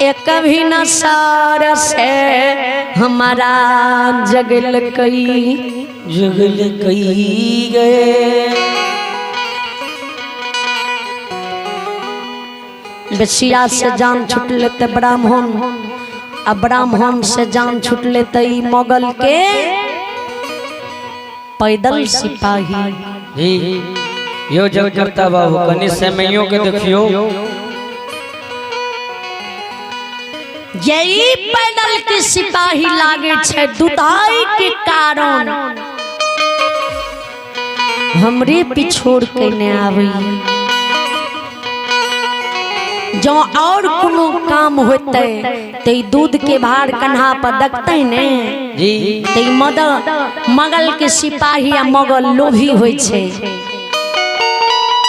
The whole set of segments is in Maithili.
एक भी न सर से हमारा जगल कई जगल कई गए। बेसिया से जान छुटले ते ब्राह्मण, आ ब्राह्मण से जान छुटले ते ई मुगल के पैदल सिपाही। जी यो जगकर्ता बाबू कनी समयो के देखियो। जे ई पैदल के सिपाही लागे छे दुधाई के कारण हमरे पिछोड़ के ने आवे। जो और कोनो काम होते ते ई दूध के भार कन्हा पर दखते ने जी ते ई मगल के सिपाही आ मगल लोभी होइ छे,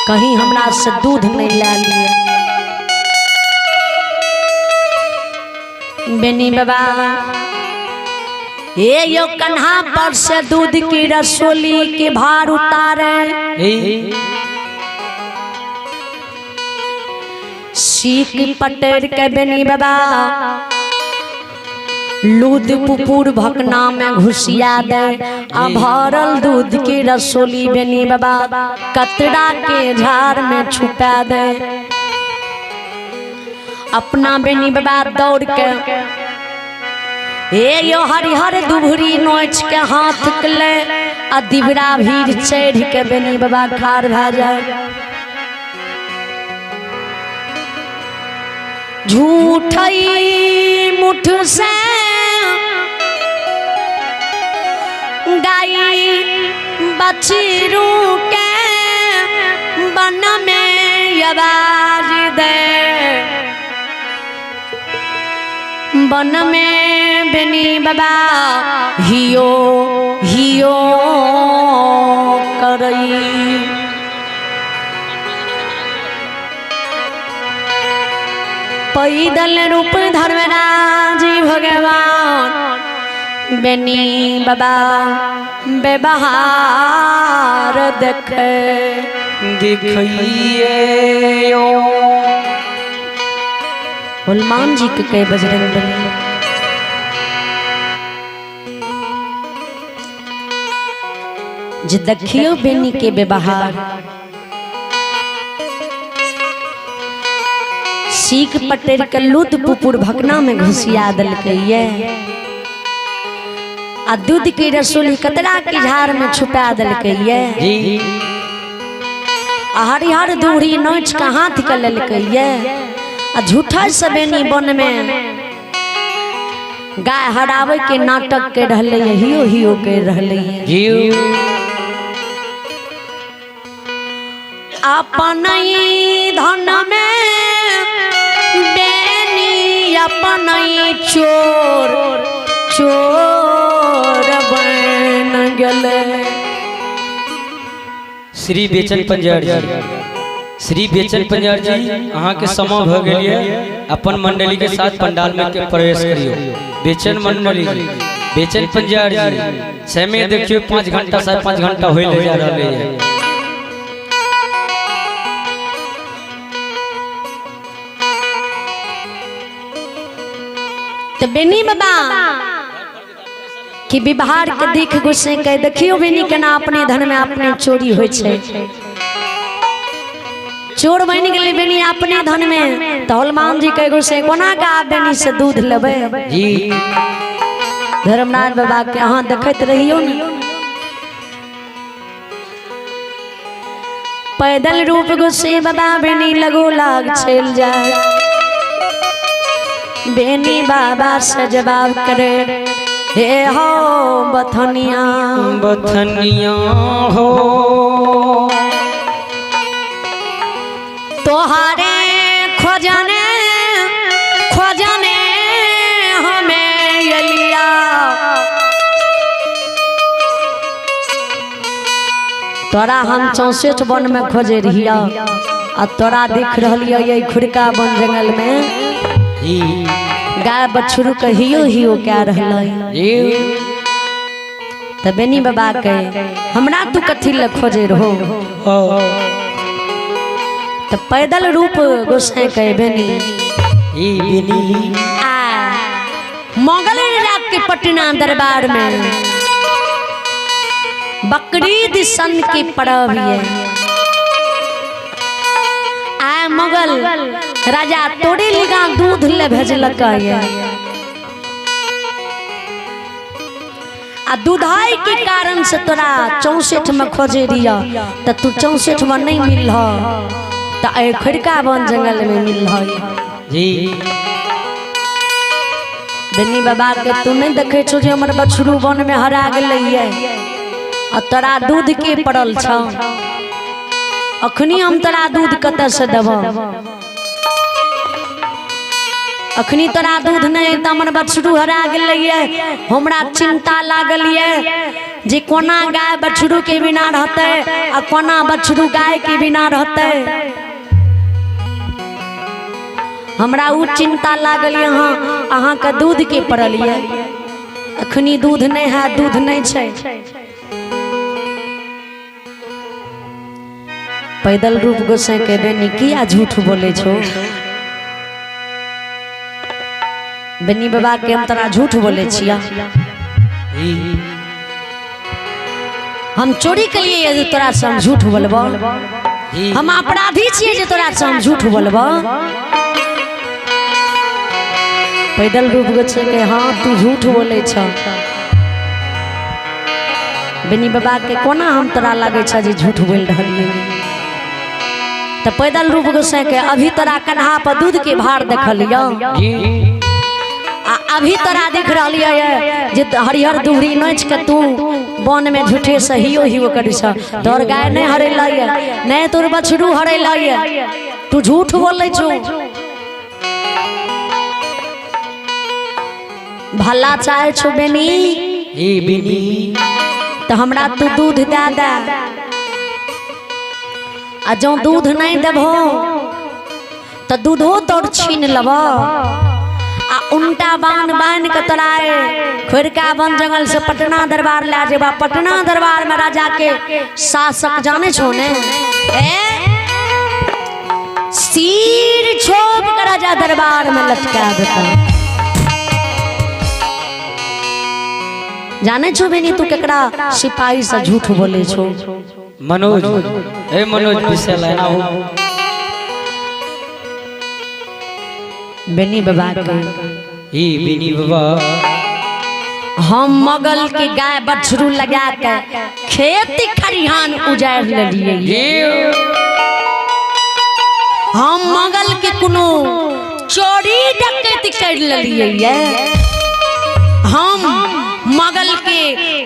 कहीं हमरा से दूध नहीं ला लिया। बेनी बाबा ये यो कन्हा पर से दूध की रसोली के भार उतारे। जी सीख पटेर के बेनी बाबा लूद पुपुर भकना में घुसिया दे, आ भरल दूध की रसोली बेनी बाबा कतरा के झाड़ में छुपा दे। अपना बेनी बाबा दौड़ के ए यो हरिहर दुभरी नोच के हाथ के ले आ दिबरा भीड़ चढ़ के बेनी बाबा खार भा जाए। झूठई मुठ से गाई बछरू के बन में आवाज दे, बन में बेनी बाबा हियो हियो करई। पैदल रूप धर्मराज भगवान बेनी बाबा व्यवहार देखे दिखिए। हनुमान जी के कहे बजरंग बली जे देखियो बेनी के व्यवहार। सीख पटेर के लूद पुपुर भकना में घुसिया दलकै ये आ दूध की रसोली कतरा के झाड़ में छुपा दलकै ये जी आ हरिहर दूरी नोच के हाथ के ललकै ये आ झूठा से बेनी वन में गाय हरावे के नाटक के रहले हियो हियो के रहले। जी अपन धन में बेनी अपन चोर चोर बन गेले। श्री बेचन पंजार जी, श्री बेचन पंजार जी अहाँ के समय भ गेल ये, अपन मंडली के साथ पंडाल में के प्रवेश करियो। बेचन मंडली जी, बेचन पंजार जी समय देखियो 5 घंटा 5.5 घंटा होय ले जा रहले ये। तो बेनी बाबा कि व्यवहार के देख गुस्से के देखियो बेनी केना अपने धन में अपने चोरी होइ छै। चोर बनि गेलै बेनी अपने धन में, तो हनुमान जी के गुस्से कोना के आब बेनी से दूध लेबै। जी धर्मनाथ बाबा के अहाँ देखैत रहियो ने। पैदल रूप गुस्से बाबा बेनी लगो लाग चल जाए। बेनी बाबा से जवाब करे हे हो बथनिया बथनिया हो तोहारे खोजने खोजने हमें एलिया। तोरा हम 64 वन में खोजे रहिया आ तोरा दिख रहलिया ये खुरका वन जंगल में गाय बछरू के हियो हियो कह रहलै। त बेनी बाबा के हमरा तू कथी ल खोजे रहो। त पैदल रूप गोसाई के बेनी ई बेनी आ मंगल रात के पटना दरबार में बकरीद सन के पर्व ये आ मुगल राजा तोड़ी लिगा दूध ले भेजलक ये आ दूधाई के कारण से तोरा 64 में खोजे दिया त तू 64 में नहीं मिल त ए खड़का वन जंगल में मिल जी। बेनी बाबा के तू नहीं देखे छो जे हमर बछरू वन में हरा गेलै ये आ तोरा दूध के पड़ल छौ, अखनी हम तोरा दूध कतऽ से देबौ? अखनी तोरा दूध नहीं त हमर बछरू हरा गेलै ये, हमरा चिंता लागल ये जे कोना गाय बछरू के बिना रहतै आ कोना बछरू गाय के बिना रहतै। हमरा उ चिंता लागल यहाँ अहाँके दूध के पड़ल ये, अखनी दूध नहीं है, दूध नहीं छै। पैदल रूप गोसाई के बेनी किया झूठ बोले छो? बेनी बाबा के हम तोरा झूठ बोले छिया? हम चोरी के लिए जे तोरा से हम झूठ बोलबो? हम अपराधी छियै जे तोरा से हम झूठ बोलबो? पैदल रूप गोसाई के हाँ तू झूठ बोले छ। बेनी बाबा के कोना हम तोरा लागै छ जे झूठ बोल रहलियै? त पैदल रूप गोसाई के अभी तोरा कन्हा पर दूध के भार देखलियौ आ अभी तोरा देख रहलियै जे हरिहर दुहरी नोच के तू वन में झूठे से हियो हियो करै छ, तोर गाय नहीं हरेलै नहीं तोर बछरू हरेलै, तू झूठ बोलै छौ। भला चाहे छौ बेनी ई बेनी त हमरा तू दूध दे दे, आ जँ दूध नहीं देबहो त दूधो तोर छीन लेबो आ उल्टा बान बान के तोराए खोरका वन जंगल से पटना दरबार ले जेबा। पटना दरबार में राजा के शासक जाने छो ने, ए सिर छोप के राजा दरबार में लटका देता। जाने छो बेनी तू केकरा सिपाही से झूठ बोले छो? मनोज, ए मनोज विषय लेना हो बेनी बाबा के। ई बेनी बाबा हम मगल के गाय बछरू लगा के खेती खरिहान उजाड़ लेलियै। हम मगल के कोनो चोरी डकैती कर लेलियै। हम मगल के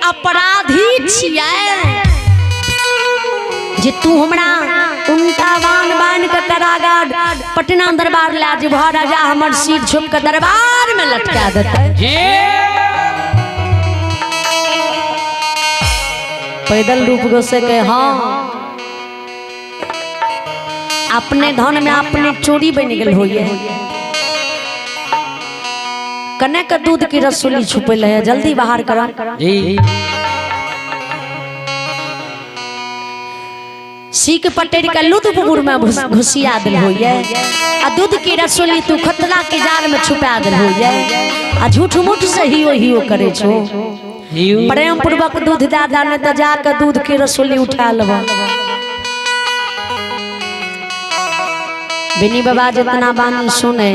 अपराधी छियै जे तू हमरा उनका बान बान के कारागार पटना दरबार ला जेबह, राजा हमर सिर झुक के दरबार में लटका देतै। पैदल रूप गोसाई के हाँ अपने धन में अपने चोरी बन गेल होइए। कने के दूध की रसोली छुपल है, जल्दी बाहर कर। सीख पटेर के लुदपुर में घुसिया दिल होइए आ दूध की रसोली तू खतरा के जाल में छुपा दिल होइए आ झूठ मूठ से हियो हियो करे छो। प्रेम पूर्वक दूध दादा ने त जाके दूध की रसोली उठा लेब। बेनी बाबा जितना बानी सुने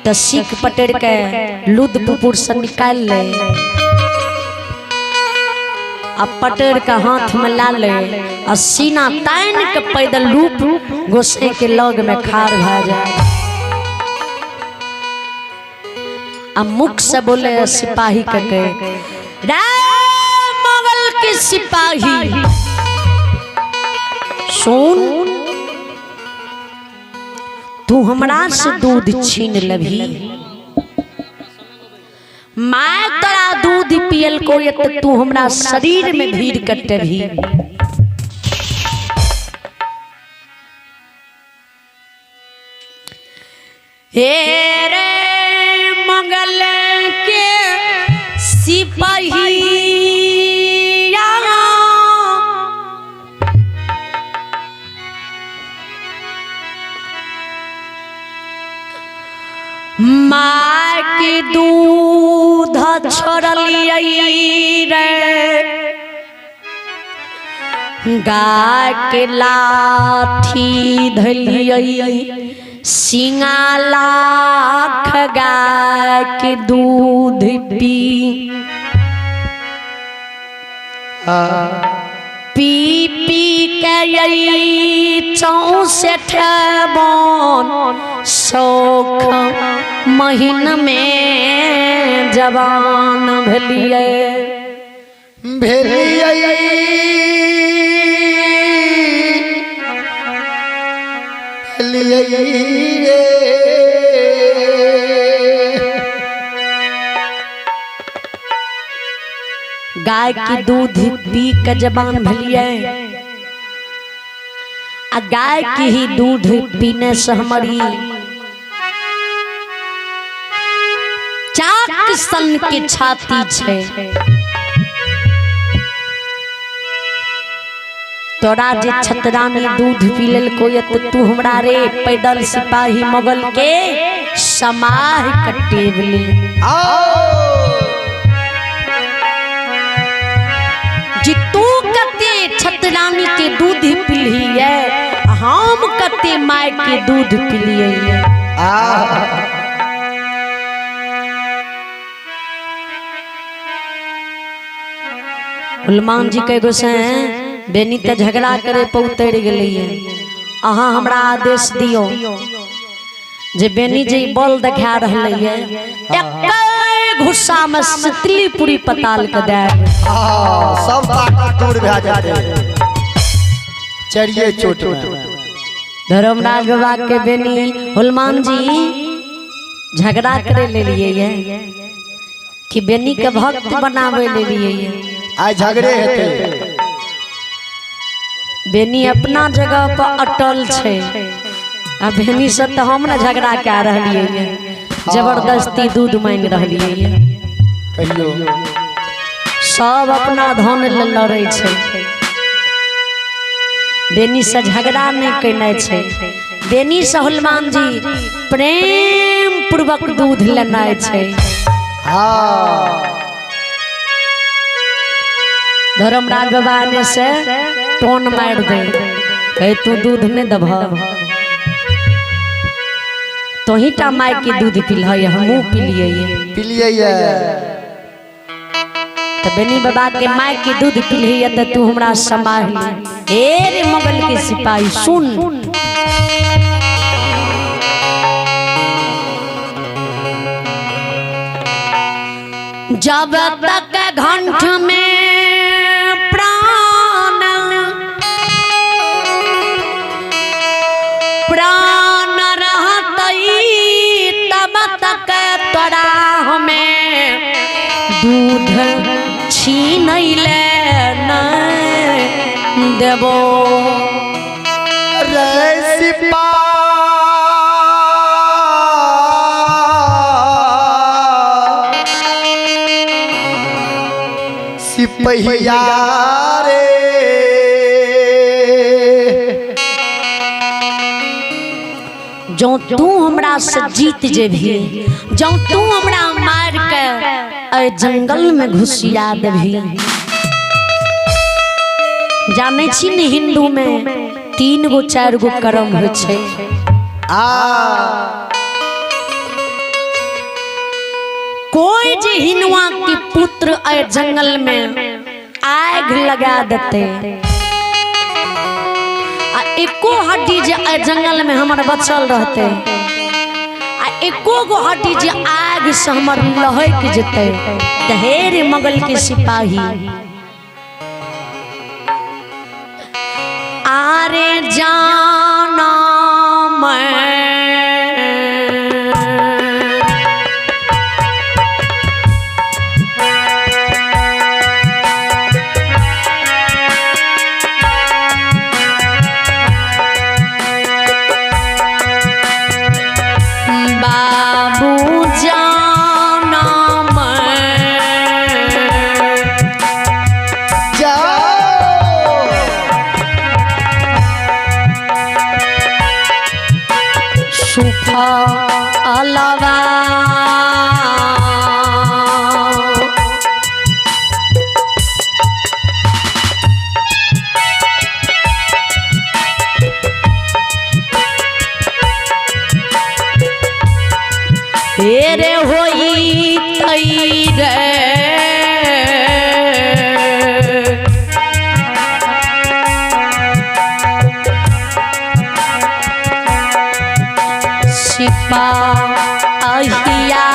त सीख पटेर के लुदपुर से निकाल ले आ पटेर के हाथ में ला ले आ सीना तान के पैदल रूप गोसाई के लग में खार भा जाए आ मुख से बोले सिपाही के रे मगल के सिपाही सुन, तू हमरा से दूध छीन लभी, मैं तोरा दूध पियल को ये तू हमरा शरीर में भीड़ कटबी। हे रे मंगल के सिपाही माय के दूध छोड़लियै रे, गाय के लाठी धलियै, सिंगा लाख गाय के दूध पी पी पी के 64 बन शौख महीन में जवान भेलियै। भेलियै भेलियै रे। गाय के दूध पी के जवान भेलियै आ गाय के ही दूध पीने से हमारी चाक सन के छाती छै। तोरा जे छतरानी दूध पी लेलको ये तो तू हमरा रे पैदल सिपाही मुगल के समाह कटेबली। जी तू कते छतरानी के दूध पिलिए, हम कते माय के दूध पिलिए। हनुमान जी के गोसाई बेनी ते झगड़ा करे पर उतर गेलिए। अहाँ हमरा आदेश दियो जे बेनी जी बल देखा रहलै एक गुस्सा में सितली पूरी पताल के दे सब ताकत दूर भए जाते चढ़िए चोट में। धर्मराज बाबा के बेनी हनुमान जी झगड़ा करे ले लिए कि बेनी के भक्त बनावे ले लिए। आइ झगड़े हेतै। बेनी अपना जगह पर अटल छै आ बेनी से तो हम ना झगड़ा कए रहलियै, जबरदस्ती दूध मांगि रहलियै। कहियो सब अपना धन ले लड़ै छै, बेनी से झगड़ा नहीं केने छै। बेनी से हनुमान जी प्रेम पूर्वक दूध लेनाइ छै। धर्मराज बाबा ने से टोन मार दे, कहे तू दूध नहीं दबह, तोही टा माय के दूध पिलह, हमहूँ पिलिए पिलिए। तो बेनी बाबा के माय के दूध पिलिए तो तू हमरा समाह ले। ए रे मुगल के सिपाही सुन, जब तक घंट में प्राण प्राण रहतई तब तक तोरा हमें दूध छीनैले नहीं देबो। रे सिपाही सिपहिया रे, जो तू हमरा से जीत जेबही, जो तू हमरा मार के ए जंगल में घुसिया देबही। जानै छी ने हिंदू में 3 गो 4 गो कर्म होइ छै। कोई जे हिनुआ के पुत्र ए जंगल में आग लगा देते आ एको हड्डी जे ए जंगल में हमर बचल रहते आ एको गो हड्डी जे आग से हमर लहक जेते, ढेर मुगल के सिपाही आरे जाना मैं बाबू जाना मैं रे होई तई रे सिपाहिया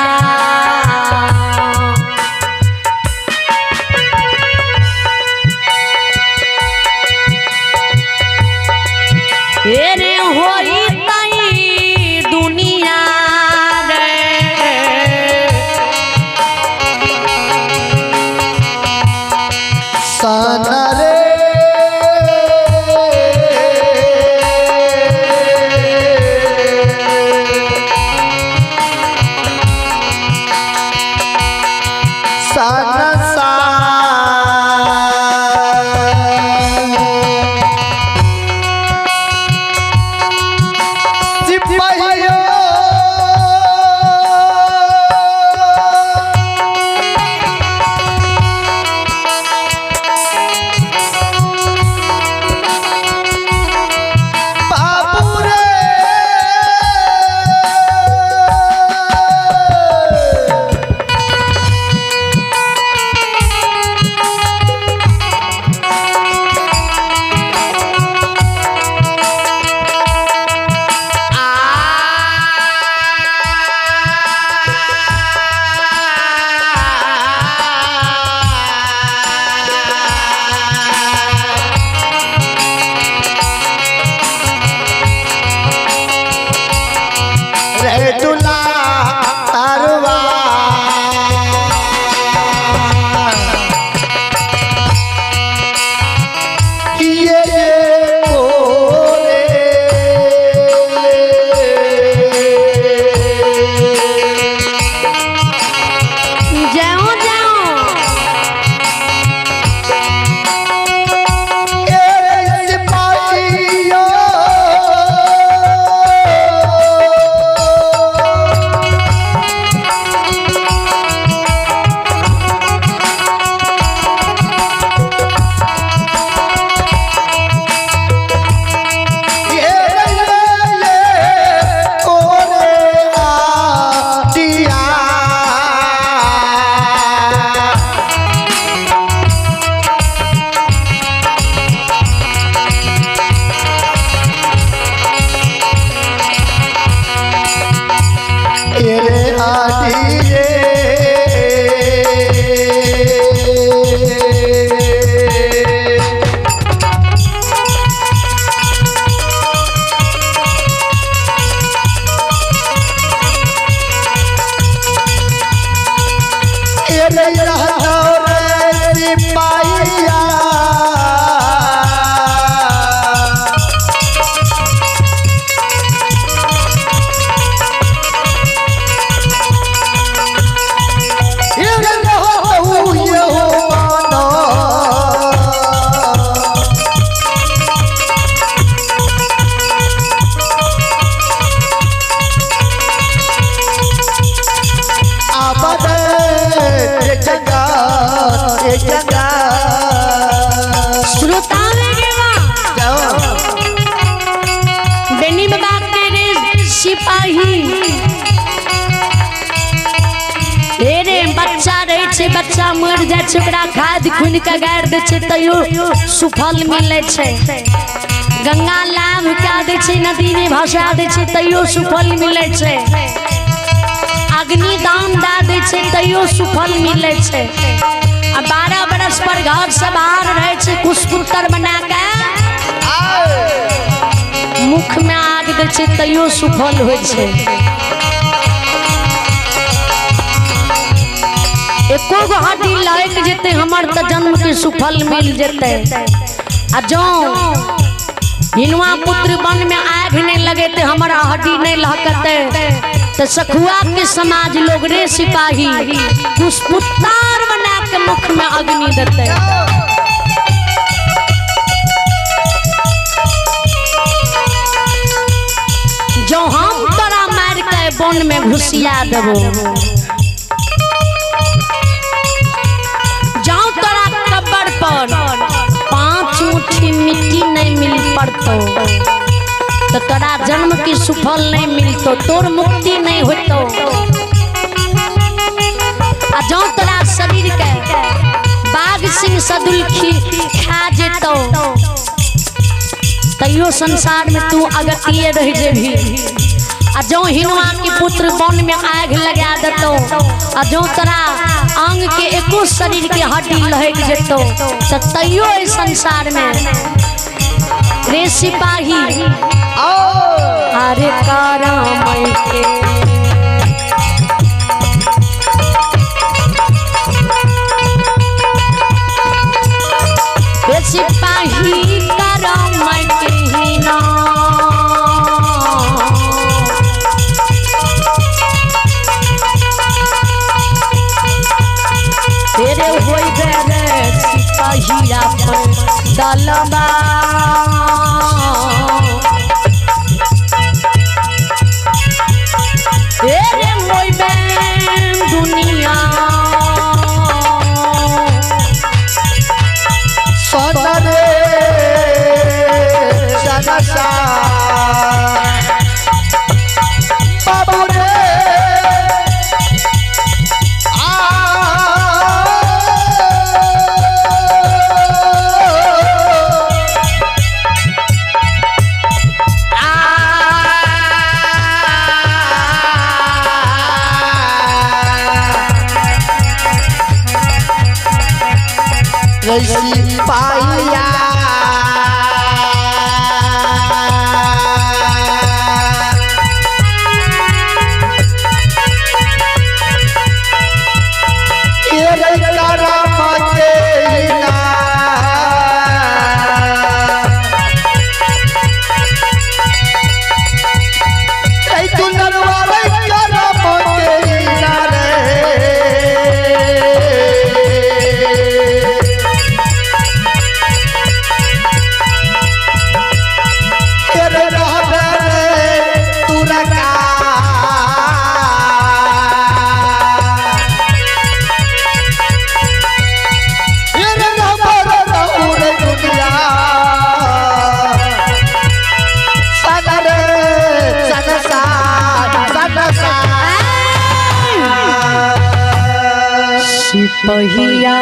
रे होई तई दुनिया रे सन रे सन सा सिपाहियों बाबू रे रे दुला अरवा ये कोरे जाओ जाओ ए सिपाहियों ये ये कोरे आटिया तेरे आटिए सिपाहिया श्रोता बेनी बाबा के रे सिपाही हे रे बच्चा रहे छै, बच्चा मर जाय छै, ओकरा खाद खुनि के गाड़ि दै छै तैयो सुफल मिलै छै। गंगा लाभ कए दै छै, नदी में भसा दै छै तैयो सुफल मिलै छै। अग्नि दान दए दै छै तैयो सुफल मिलै छै। आ 12 बरस पर घर से बाहर रहै छै, कुशपुत्र बना के मुख में आग दै छै तैयो सुफल होइ छै। एको गो हड्डी लागि जेतै हमर तऽ जन्म के सुफल मिल जेतै। आ जँ हिनुआ पुत्र वन में आग नहीं लगेते, हमर हड्डी नहीं लहकते, तो सखुआ के समाज लोग रे सिपाही कुशपुत्र बना के मुख में अग्नि देते। जो हम तोरा मार के वन में घुसिया देबो, जाओ तोरा कब्र पर 5 मुट्ठी मिट्टी नहीं मिल पड़तो तो तोरा जन्म की सुफल नहीं मिलतो, तोर मुक्ति नहीं होतो। आ जौं तोरा शरीर के बाघ सिंह सदुलखी खा जेतौ तैयो संसार में तू अगतिये रह जेबही। आ जौं हिनुआ के पुत्र वन में आग लगा देतौ आ जौं तोरा अंग के एको शरीर के हड्डी लहक जेतौ तो तैयो इस संसार में रे सिपाही अरे करम के रे सिपाही करम के हिना तेरे होई रे सिपाहिया पर दलबा तेरे होई बेन दुनिया सनरे सनसा बाबू रे आ रसी पाइया ये रे करम के ना ऐ दुनरवा रे करम के ना रे। तेरे रहबे तुरका तेरे रहबे उरे दुनिया सनरे सनसा सनसा सिपहिया